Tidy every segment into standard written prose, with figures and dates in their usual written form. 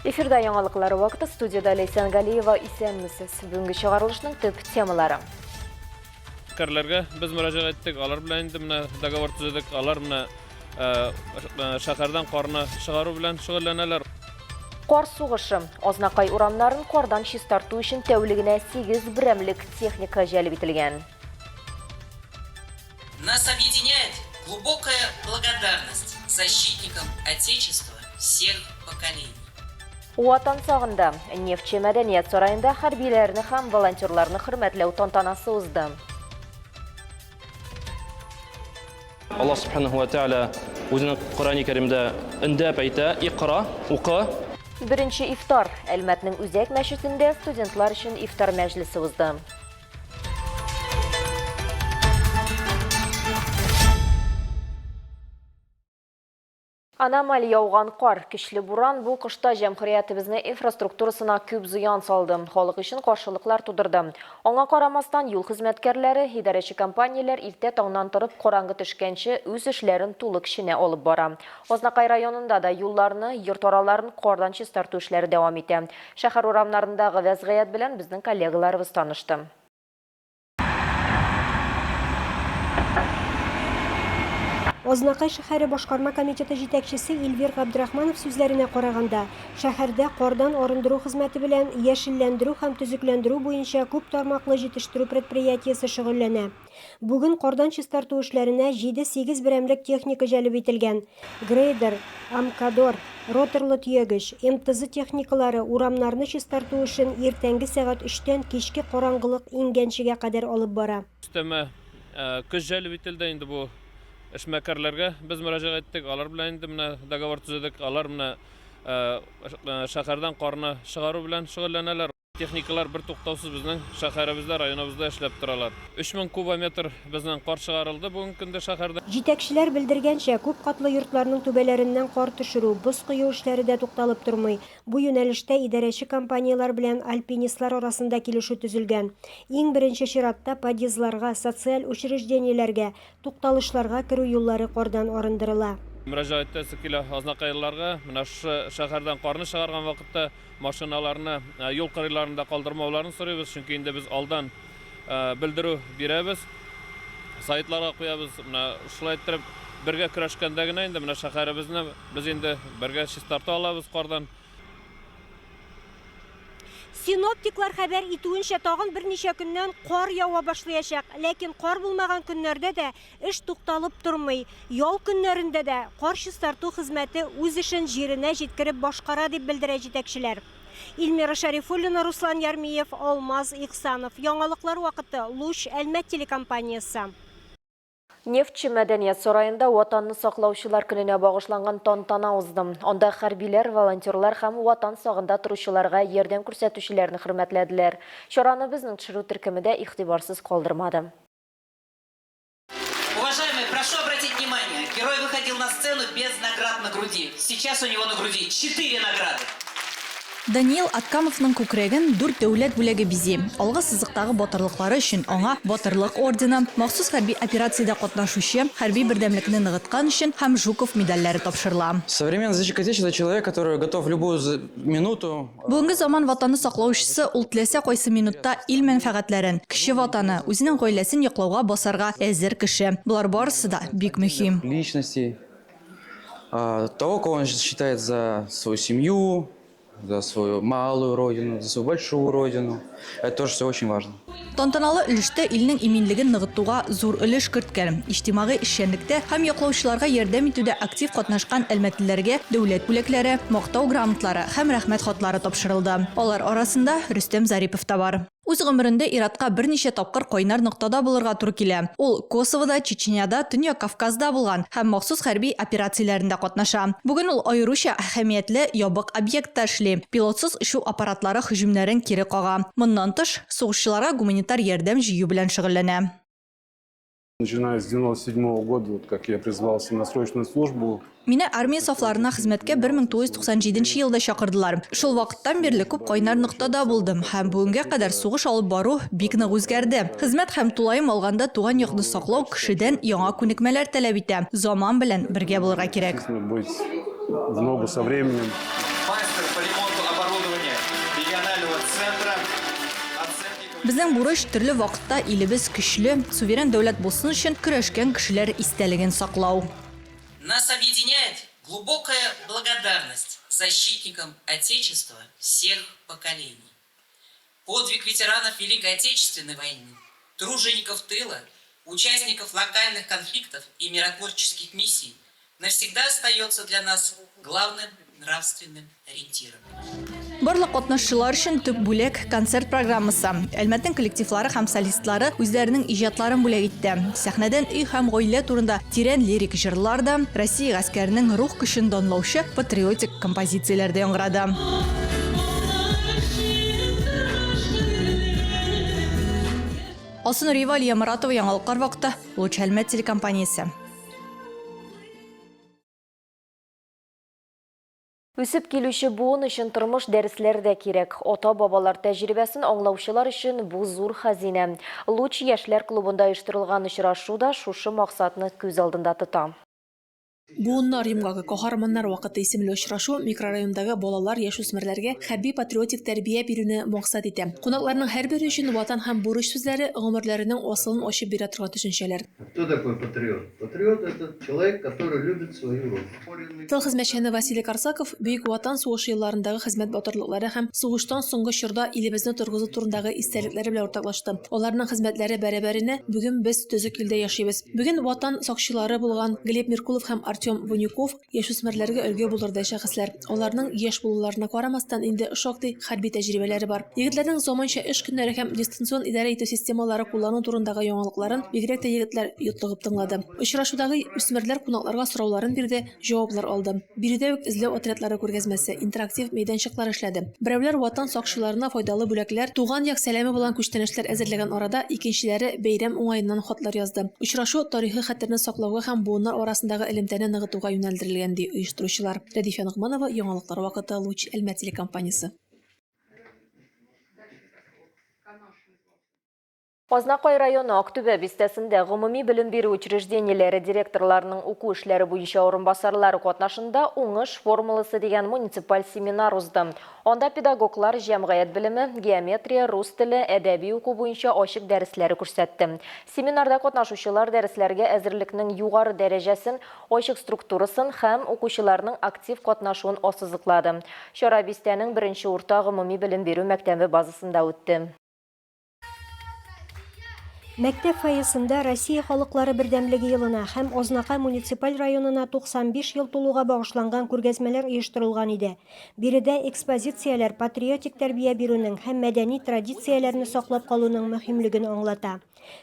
Эфирда яңалыклар вакыты студияда Ләйсән Галиева исәнмесез. Бүгенге чыгарылышның төп темалары. Кәрләргә без мөрәҗәгать иттек, алар белән инде менә договор төзедек, алар менә э, э, шәһәрдән карны чыгару белән шөгыльләнәләр. Кар сугышы. Азнакай урамнарын кардан чистарту өчен тәүлегенә 8 берәмлек техника җәлеп ителгән. Нас объединяет глубокая благодарность защитникам Отечества всех поколений. Ватан сагында Нефтьче мәдәният сараенда хәрбиләрне һәм волонтерларны хөрмәтләү тантанасы узды. Аллаһ Субханаһу ва Тәгалә үзенең Коръәни Кәримдә өндәп әйтә, Икра, укы. Беренче ифтар. Әлмәтнең үзәк мәчетендә студентлар өчен ифтар мәҗлесе узды. Аномаль яуган кар, көчле буран бу кышта җәмгыятебезнең инфраструктурасына күп зыян салды, халык өчен каршылыклар тудырды. Аңа карамастан, юл хезмәткәрләре, идарәче компанияләр иртә таңнан торып, караңгы төшкәнче үз эшләрен тулы көченә алып бара. Азнакай районында да юлларны, йорт араларын кардан чистарту эшләре дәвам итә. Шәһәр урамнарындагы вәзгыять белән безнең коллегаларыбыз танышты. Азнакай шәһәре башкарма комитеты җитәкчесе Илвир Габдрахманов сүзләренә караганда, шәһәрдә кардан арындыру хезмәте белән яшелләндерү һәм төзекләндерү буенча күп тармаклы җитештерү предприятиесе шөгыльләнә. Бүген кардан чистарту эшләренә җиде-сигез берәмлек техника җәлеп ителгән. Грейдер, Амкадор, роторлы төягеч, МТЗ техникалары урамнарны чистарту эшен иртәнге сәгать өчтән кичке караңгылык иңгәнчегә кадәр алып бара. Өстәмә көч җәлеп ителде инде бу эшмәкәрләргә без мөрәҗәгать иттек, алар белән инде менә договор төзедек, алар менә шәһәрдән карны чыгару белән шөгыльләнәләр. Техникалар бертуктаусыз безнең шәһәребездә, районыбызда эшләп торалар. 3000 кубометр безнең кар чыгарылды бүгенге көндә шәһәрдә. Җитәкчеләр белдергәнчә, күп катлы йортларның түбәләреннән кар төшерү, боз кою эшләре дә тукталып тормый. Бу юнәлештә идарәче компанияләр белән альпинистлар арасында килешү төзелгән. Иң беренче чиратта подъездларга, социаль учреждениеләргә, тукталышларга керү юллары кардан арындырыла. Мөрәҗәгать итәсе килә азнакайлыларга, менә шушы шәһәрдән карны чыгарган вакытта Машиналарны юл кырыйларында калдырмауларын сорыйбыз, чөнки инде без алдан белдерү бирәбез, сайтларга куябыз. Менә шулай иттереп бергә көрәшкәндә генә инде менә шәһәребезне без инде бергә чистарта алабыз кардан. Синоптиклар хәбәр итүенчә, тагын берничә көннән кар ява башлыячак. Ләкин кар булмаган көннәрдә дә Эш тукталып тормый. Ял көннәрендә дә кар чистарту хезмәте үз эшен җиренә җиткереп башкара, дип белдерә җитәкчеләр. Эльмира Шәрифуллина, Руслан Ярмиев, Алмаз Ихсанов. Яңалыклар вакыты, Луч, Әлмәт телекомпаниясе. Нефтьче мәдәният сараенда Ватанны саклаучылар көненә багышланган тантана узды. Анда хәрбиләр, волонтерлар һәм Ватан сагында торучыларга ярдәм күрсәтүчеләрне хөрмәтләделәр. Чараны безнең төшерү төркеме дә игътибарсыз калдырмады. Уважаемые, прошу обратить внимание, герой выходил на сцену без наград на груди. Сейчас у него на груди четыре награды. Даниил Аткамовның күкрәген дүрт дәүләт бүләге бизи. Алгы сызыктагы батырлыклары өчен аңа Батырлык ордены, махсус хәрби операциядә катнашучы, хәрби бердәмлекне ныгыткан өчен һәм Жуков медальләре тапшырыла. Современный защитник Отечества, это человек, который готов в любую минуту Бүгенге заман Ватанны саклаучысы ул теләсә кайсы минутта ил мәнфәгатьләрен, кече Ватаны, үзенең гаиләсен яклауга басарга әзер кеше. Болар барысы да бик мөһим. Личностей, того, кого он считает за свою семью, за свою малую родину, за свою большую родину. Это тоже все очень важно. Тантаналы өлештә илнең иминлеген ныгытуга зур өлеш керткән, иҗтимагый эшчәнлектә һәм яклаучыларга ярдәм итүдә актив катнашкан әлмәтлеләргә дәүләт бүләкләре, Мактау грамотлары һәм Рәхмәт хатлары тапшырылды. Алар арасында Рөстәм Зарипов та бар. Үз гомерендә ир-атка берничә тапкыр кайнар ноктада булырга туры килә. Ул Косовода, Чечняда, Төньяк Кавказда булган һәм махсус хәрби операцияләрендә катнаша. Бүген ул аеруча әһәмиятле ябык объектта эшли, пилотсыз очу аппаратлары һөҗүмнәрен кире кага. Моннан тыш, сугышчыларга гуманитар ярдәм җыю белән шөгыльләнә. Начиная с 97 года, вот как я призвался на срочную службу. Мине армия сафларына хезмәткә 1997 елда чакырдылар. Шул вакыттан бирле күп кайнар ноктада булдым һәм бүгенгә кадәр сугыш алып бару бик нык үзгәрде. Хезмәт һәм тулаем алганда туган якны саклау кешедән яңа күнекмәләр таләп итә. Заман белән бергә булырга кирәк. Быть в ногу со временем. Мастер по ремонту. Безнең бурыч, төрле вакытта илебез көчле, суверен дәүләт булсын өчен көрәшкән кешеләр истәлеген саклау. Нас объединяет глубокая благодарность защитникам Отечества всех поколений. Подвиг ветеранов Великой Отечественной войны, тружеников тыла, участников локальных конфликтов и миротворческих миссий навсегда остается для нас главным нравственным ориентиром. Барлык катнашчылар өчен төп бүләк, концерт программасы. Әлмәтнең коллективлары һәм солистлары үзләренең иҗатларын бүләк итте. Сәхнәдән өй һәм гаилә турында тирән лирик җырлар да, Россия гаскәренең рух көчен данлаучы патриотик композицияләр дә яңгырады. Алсу Нуриева, Алия Моратова, Яңалыклар вакыты, Луч Әлмәт телекомпаниясе. Үсеп килүче буын өчен тормыш дәресләре дә кирәк. Ата-бабалар тәҗрибәсен аңлаучылар өчен бу зур хәзинә. Луч яшьләр клубында оештырылган очрашу да шушы максатны күз алдында тота. Буыннар йомгагы, каһарманнар вакыты исемле очрашу микрорайондагы балалар, яшүсмерләргә хәрби-патриотик тәрбия бирүне максат итә. Кунакларның һәрбере өчен Ватан һәм бурыч сүзләре, гомерләренең асылын ачып бирә торган төшенчәләр. Кто такой патриот? Патриот это человек, который любит свою родину. Тыл хезмәтчәне Василий Карсаков Бөек Ватан сугышы елларындагы хезмәт батырлыклары һәм сугыштан соңгы чорда илебезне торгызу турындагы истәлекләре белән уртаклашты. Аларның хезмәтләре бәрабәренә бүген без төзек илдә яшибез. Бүген Ватан сакчылары булган Глеб Меркулов һәм Артем Ванюков Яшүсмерләргә өлге булырдай шәхесләр. Аларның яшь булуларына карамастан, инде шактый хәрби тәҗрибәләре бар. Егетләрнең заманча эш көннәре һәм дистанцион идарә итү системалары куллану турындагы яңалыкларын бигрәк тә егетләр йотлыгып тыңлады. Очрашудагы үсмерләр кунакларга сорауларын бирде, җаваплар алды. Биредә үк эзләү отрядлары күргәзмәсе, интерактив мәйданчыклар эшләде. Берәүләр Ватан сакчыларына файдалы бүләкләр, туган як сәламе булган күчтәнәчләр әзерләгән арада, икенчеләре бәйрәм уңаеннан хатлар язды. Очрашу тарихи хәтерне саклауга һәм буыннар арасындагы элемтәне ныгытуга юнәлдерелгән, ди оештыручылар. Рәдифә Ногманова, Яңалыклар вакыты, Луч, Әлмәт телекомпаниясе. Азнакай районы Актүбә бистәсендә гомуми белем бирү учреждениеләре директорларының уку эшләре буенча урынбасарлары катнашында Уңыш формуласы дигән муниципаль семинар узды. Анда педагоглар җәмгыять белеме, геометрия, рус теле, әдәби уку буенча ачык дәресләре күрсәтте. Семинарда катнашучылар дәресләргә әзерлекнең югары дәрәҗәсен, ачык структурасын һәм укучыларның актив катнашуын ассызыклады. Чара бистәнең беренче урта гомуми белем бирү мәктәбе базасында үтте. Мәктәп фойесында Россия халыклары бердәмлеге елына һәм Азнакай муниципаль районына 95 ел тулуга багышланган күргәзмәләр оештырылган иде. Биредә экспозицияләр патриотик тәрбия бирүнең һәм мәдәни традицияләрне саклап калуның мөһимлеген аңлата.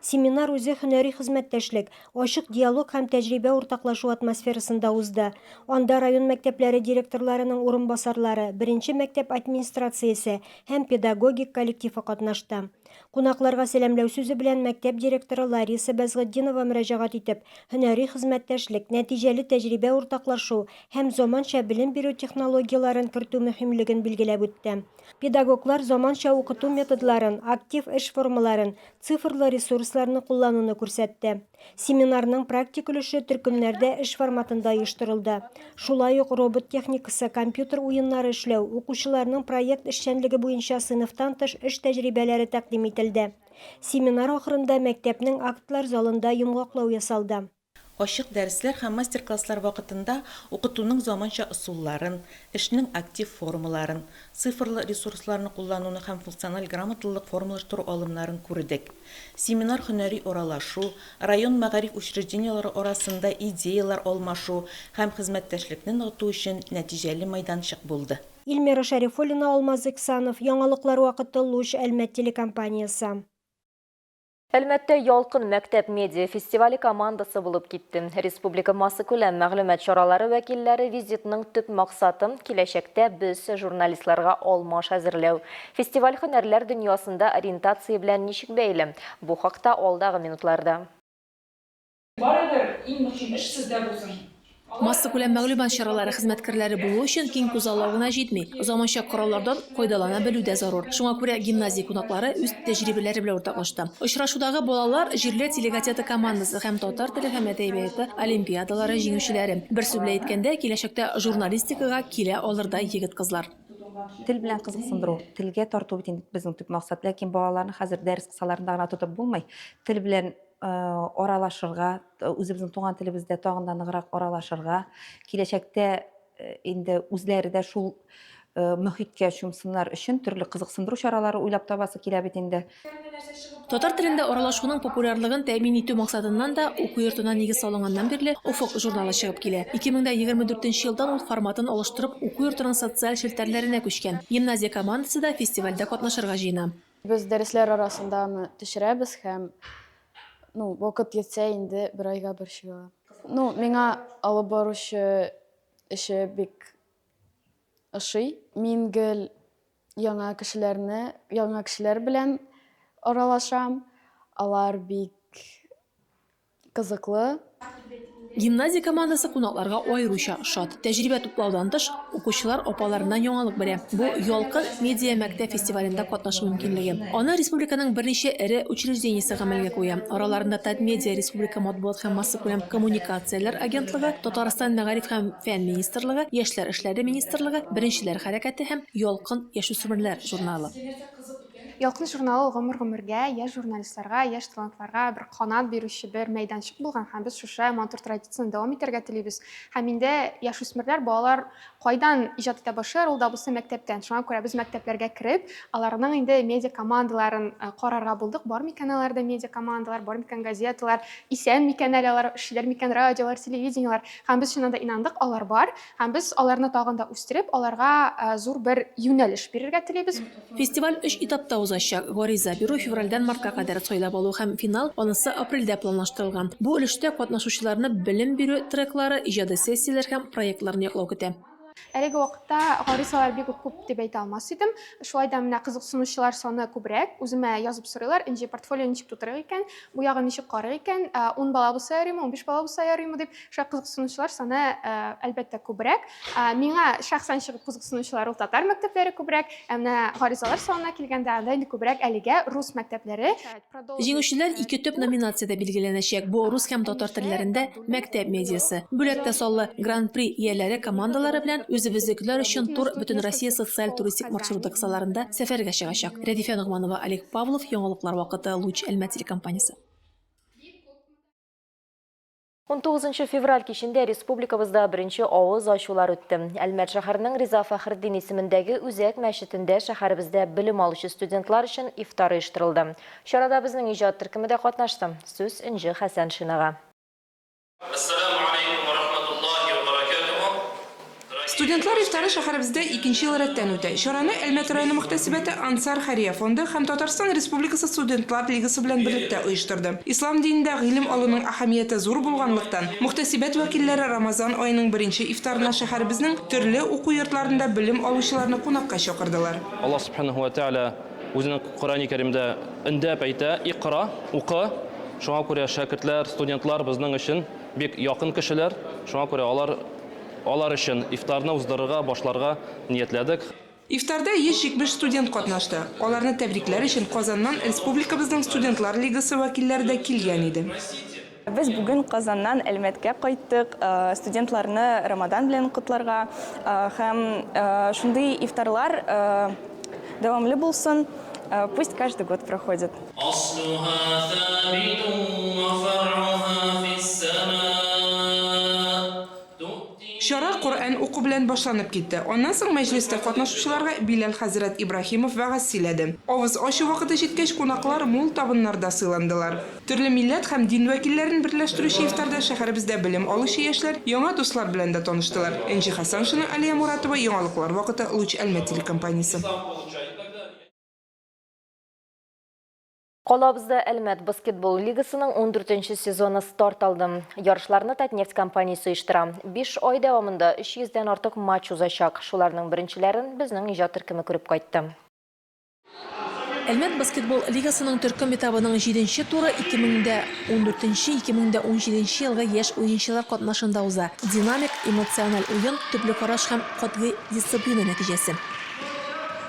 Семинар үзе һөнәри хезмәттәшлек, ачык диалог һәм тәҗрибә уртаклашу атмосферасында узды. Анда район мәктәпләре директорларының урынбасарлары, беренче мәктәп администрациясе һәм педагогик коллективы катнашты. Кунакларга сәламләү сүзе белән мәктәп директоры Лариса Бәзгытдинова мөрәҗәгать итеп, һөнәри хезмәттәшлек, нәтиҗәле тәҗрибә уртаклашу һәм заманча белем бирү технологияләрен кертү мөһимлеген билгеләп үтте. Педагоглар заманча укыту методларын, актив эш формаларын, цифрлы ресурсларны куллануны күрсәтте. Семинарның практик өлеше төркемнәрдә эш форматында оештырылды. Шулай ук робот техникасы, компьютер уеннары эшләү, укучыларның проект эшчәнлеге буенча сыйныфтан тыш эш тәҗрибәләре тәкъдим ителде. Семинар ахырында мәктәпнең актлар залында йомгаклау ясалды. Ачык дәресләр һәм мастер-класслар вакытында укытуның заманча ысулларын, эшнең актив формаларын, цифрлы ресурсларны куллануны һәм функциональ грамоталылык формалаштыру алымнарын күрдек. Семинар һөнәри аралашу, район мәгариф учреждениеләре арасында идеяләр алмашу һәм хезмәттәшлекне ныгыту өчен нәтиҗәле мәйданчык булды. Эльмира Шәрифуллина, Алмаз Иксанов, Яңалыклар вакыты, Луч, Әлмәт телекомпаниясе. Әлмәттә Ялкын мәктәп медиа фестивале командасы булып китте. Республика массакүләм мәгълүмат чаралары вәкилләре визитның төп максаты, киләчәктә без журналистларга алмаш әзерләү. Фестиваль һөнәрләр дөньясында ориентация белән ничек бәйле? Бу хакта алдагы минутларда. Барыбер иң мөһим эш сездә булсын. Массакүләм мәгълүмат чаралары хезмәткәрләре булу өчен киң күзаллау гына җитми, заманча кораллардан файдалана белү дә зарур. Шуңа күрә гимназия кунаклары үз тәҗрибәләре белән уртаклашты. Очрашудагы балалар, җирле телегазета командасы һәм татар теле һәм әдәбияты олимпиадалары җиңүчеләре. Бер сүз белән әйткәндә, киләчәктә журналистикага килә алырдай егет-кызлар. Тел белән кызыксындыру, телгә тарту бит инде безнең төп максат. Ләкин балаларны хәзер дәрес кысаларында гына тотып булмый. Тел белән аралашырга, үзебезнең туган телебездә тагын да ныграк аралашырга, киләчәктә инде үзләре дә шул мөхиткә чумсыннар өчен төрле кызыксындыру чаралары уйлап табасы килә бит инде. Татар телендә аралашуның популярлыгын тәэмин итү максатыннан да уку йортына нигез салынганнан бирле Офык журналы чыгып килә. 2024 елдан ул форматын алыштырып уку йортының социаль челтәрләренә күчкән. Гимназия командасы да фестивальдә катнашырга җыена. Без дәресләр арасында аны төшерәбез һәм, ну, вакыт йитсә инде бер айга бер чыга. Ну, миңа алып баручы эше бик ошый. Мин гел яңа кешеләрне, яңа кешеләр белән аралашам. Алар бик Кызыклы. Гимназия командасы кунакларга аеруча шат. Тәҗрибә туплаудан тыш, укучылар апаларыннан яңалык белә. Бу, Ялкын медиа-мәктәп фестивалендә катнашу мөмкинлеге. Аны республиканың берничә эре учреждениесе гамәлгә куя. Араларында Татмедиа республика матбугат һәм массакүләм коммуникацияләр агентлыгы, Татарстан Мәгариф һәм фән министрлыгы, Яшьләр эшләре министрлыгы, Беренчеләр хәрәкәте һәм Ялкын яшүсмерләр журналы. Ялкын журналы гомер-гомергә яшь журналистларга, яшь талантларга бер канат бирүче бер мәйданчык булган һәм без шушы матур традицияне дәвам итәргә телибез. Һәм инде яшүсмерләр, балалар кайдан иҗат итә башлыйлар, ул да булса мәктәптән. Шуңа күрә без мәктәпләргә кереп, аларның инде медиа командаларын э, карарга булдык. Бар микән аларда медиа командалар, бар микән газеталар, исән микән әле алар, эшлиләр микән радиолар, телевидениелар. Һәм без чыннан да инандык, алар бар. Һәм без аларны тагын да үстереп, аларга э, зур бер юнәлеш бирергә телибез. Фестиваль өч этапта узачак, гариза бирү февральдән мартка кадәр, сайлап алу һәм финал, анысы апрельдә планлаштырылган. Бу өлештә катнашучыларны белем бирү треклары, иҗади сессияләр һәм проектларны яклау көтә. Әлеге вакытта гаризалар бик үк күп дип әйтә алмас идем. Шулай да менә кызыксынучылар саны күбрәк. Үземә язып сорыйлар, Энҗе, портфолио ничек тутырыйк икән, бу ягын ничек карыйк икән, ун бала булса ярыймы, 15 бала булса ярыймы дип. Шулай кызыксынучылар саны, әлбәттә, күбрәк. Миңа шәхсән чыгып кызыксынучылар ул татар мәктәпләре күбрәк, ә менә гаризалар санына килгәндә, анда инде күбрәк әлегә рус мәктәпләре. Җиңүчеләр ике төп номинациядә билгеләнәчәк, бу рус һәм татар телләрендә мәктәп медиасы. Бүләк тә саллы, Гран-при ияләре командалары белән Үзебезнекеләр өчен тур Бөтенроссия социаль-туристик маршруты кысаларында сәфәргә чыгачак. Рәдифә Ногманова, Олег Павлов, Яңалыклар вакыты, Луч, Әлмәт телекомпаниясе. 19 февраль кичендә республикабызда беренче авыз ачулар үтте. Әлмәт шәһәренең Риза Фәхретдин исемендәге үзәк мәчетендә шәһәребездә белем алучы студентлар өчен ифтар оештырылды. Чарада безнең иҗат төркеме дә катнашты. Сүз Энҗе Хәсәншинага. Әссәләмү аләйкүм вә рахмәтуллаһи вә бәрәкәтүһү. Студентлар ифтары шәһәребездә икенче ел рәттән үтә. Чараны Әлмәт районы мөхтәсибәте Ансар хәрия фонды һәм Татарстан Республикасы Студентлар лигасы белән берлектә оештырды. Ислам динендә гыйлем алуның әһәмияте зур булганлыктан, мөхтәсибәт вәкилләре Рамазан аеның беренче ифтарына шәһәребезнең төрле уку йортларында белем алучыларны кунакка чакырдылар. Аллаһ Сүбхәнәһү вә Тәгалә үзенең Коръәни Кәримдә өндәп әйтә, Икра, укы. Шуңа күрә шәкертләр, студентлар безнең өчен бик якын кешеләр. Шуңа күрә алар Алар өчен ифтарны уздырырга башларга ниятләдек. Ифтарда 170 студент катнашты. Аларны тәбрикләр өчен Казаннан республикабызның Студентлар лигасы вәкилләре дә килгән иде. Без бүген Казаннан Әлмәткә кайттык, студентларны Рамадан белән котларга һәм шундый ифтарлар дәвамлы булсын, пусть каждый год проходит. Чара Коръән уку белән башланып китте. Аннан соң мәҗлестә катнашучыларга Биләл хәзрәт Ибраһимов вәгазь сөйләде. Авыз ачу вакыты җиткәч, кунаклар мул табыннарда сыйландылар. Төрле милләт һәм дин вәкилләрен берләштерүче ифтарда шәһәребездә белем алучы яшьләр яңа дуслар белән дә таныштылар. Энҗе Хәсәншина, Алия Муратова, Яңалыклар вакыты, Луч Әлмәт телекомпаниясе. Калабызда Әлмәт баскетбол лигасының ундүртенче сезоны старт алды. Ярышларны Татнефть компаниясе оештыра. Биш ай дәвамында 300 дән артык матч узачак. Шуларның беренчеләрен безнең иҗат төркеме күреп кайтты. Әлмәт баскетбол лигасының төркем этабының җиденче туры 2014 2017 елгы яшь уенчылар катнашында уза. Динамик, эмоциональ уен, төпле караш һәм катгый дисциплина нәтиҗәсе.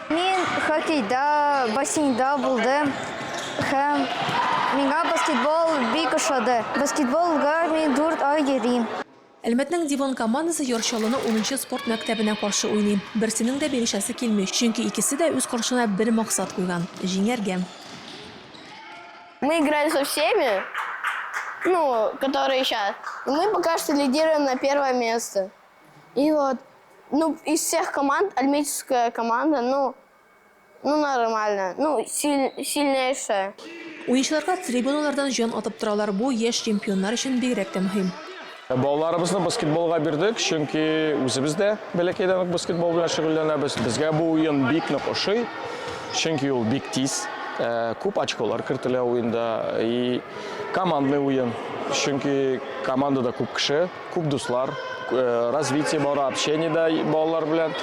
Мин хоккейда, бассейнда булдым һәм миңа баскетбол бик ошады. Баскетболга мин дүрт ай йөрим. Әлмәтнең Дивон командасы Яр Чаллының унынчы спорт мәктәбенә каршы уйный. Берсенең дә бирешәсе килми, чөнки икесе дә үз каршына бер максат куйган, җиңәргә. Мы играли со всеми, ну, которые сейчас. И мы пока что лидируем на первое место. И вот, ну, из всех команд, альметьевская команда, ну, Ну, нормально. Ну, сильнейшая. Уенчыларга трибуналардан җан атып торалар, бу яшь чемпионнар өчен бигрәк тә мөһим. Балаларыбызны баскетболга бирдек, чөнки үзебез дә бәләкәйдән үк баскетбол белән шөгыльләнәбез. Безгә бу уен бик нык ошый, чөнки ул бик тиз, күп очколар кертелә уенда и командный уен, чөнки командада күп кеше. Күп дуслар, развитие бара, общение дә балалар белән.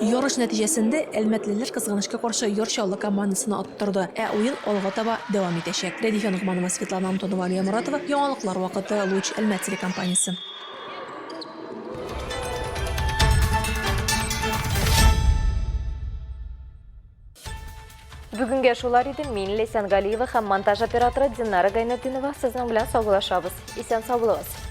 Ярыш нәтиҗәсендә әлмәтлеләр кызганычка каршы Яр Чаллы командасына оттырды, ә уен алга таба дәвам итәчәк. Рәдифә Ногманова, Светлана Антонова, Алия Моратова, Яңалыклар вакыты, Луч, Әлмәт телекомпаниясе. Бүгенгә шулар иде. Мин Ләйсән Галиева һәм монтаж операторы Динара Гайнетдинова сезнең белән саубуллашабыз. Исән сау булыгыз.